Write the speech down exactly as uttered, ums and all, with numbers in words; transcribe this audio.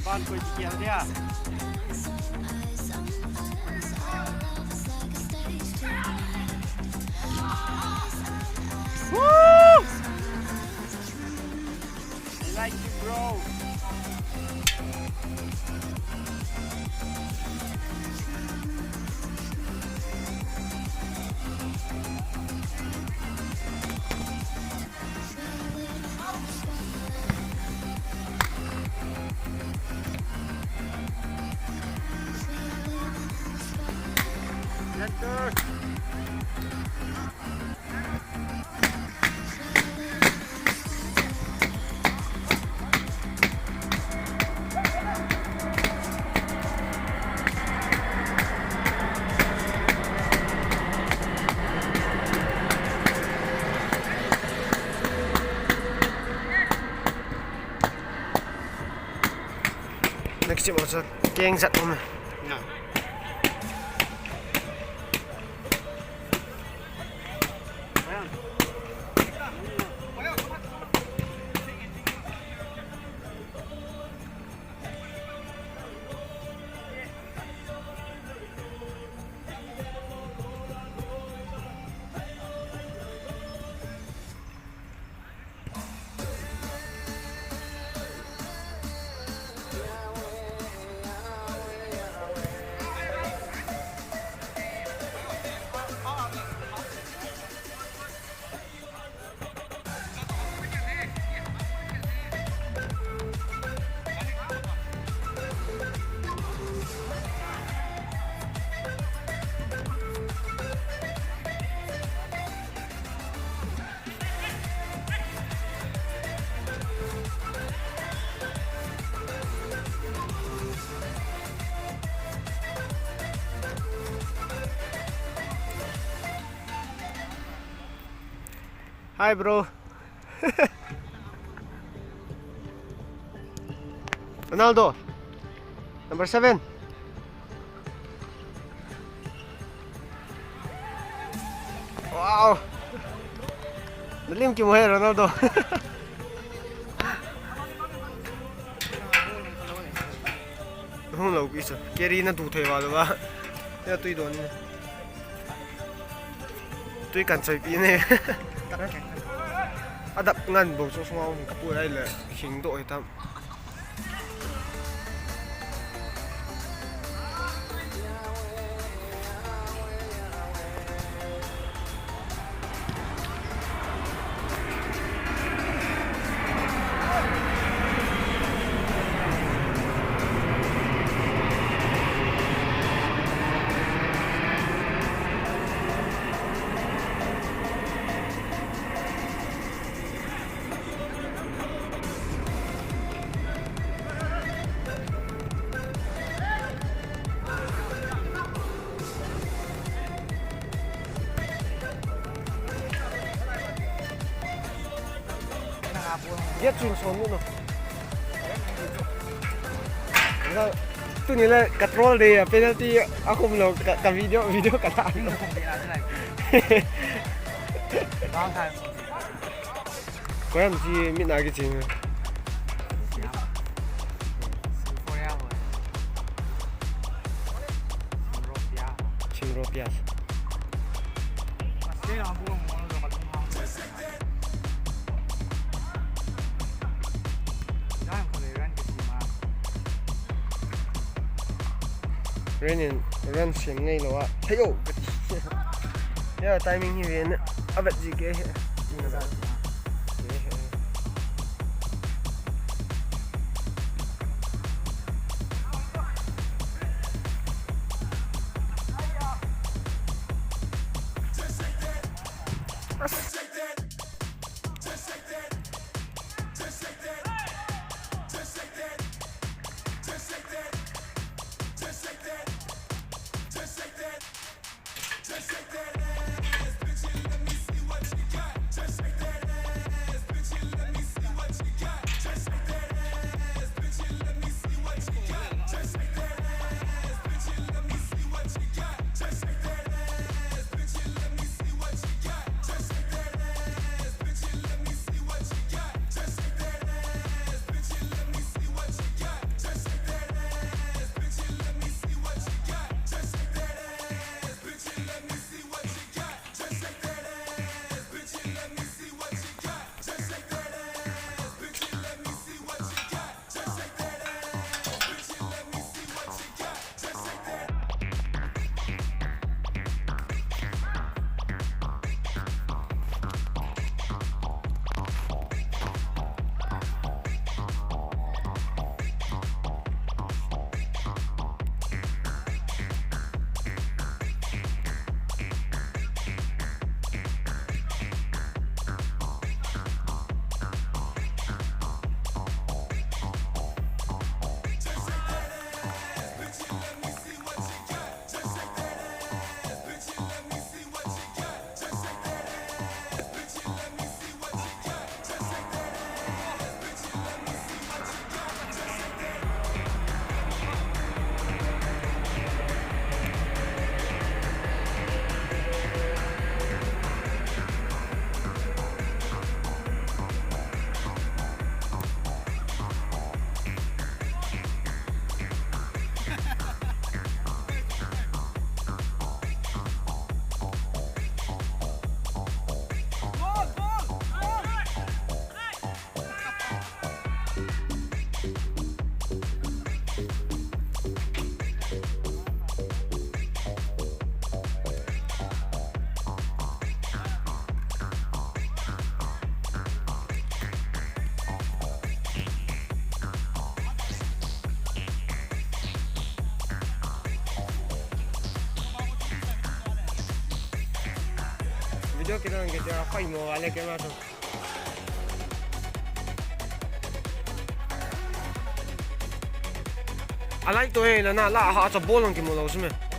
Ban koi kial dia. Woo! I like you, bro. Next team also keng jat um. Hi, bro. Ronaldo. Number seven. Wow. Nalim kimu he, Ronaldo. Hung lo pi sa. Keri na tu thei va lo ba. Ya tui don ni. Tui kan choi pi ne. Adap ngan bo so so ka pu lai le. Hing do he tam. Dia chun son nu no. Tuni le ka troll de, penalty a khum lo ka, ka video, video ka la. Koi ham si mit na kiching. Ching ro pias. Ren in, ren sem ngei lo a. Thei o, ka ti. Ya, timing hi ven. A vet ji ke he. Ti na ba. Ke he. Video kina nge tia, pai mo ale kina to. Alai to e, na na la ha cha bol ang ki mo lo sime.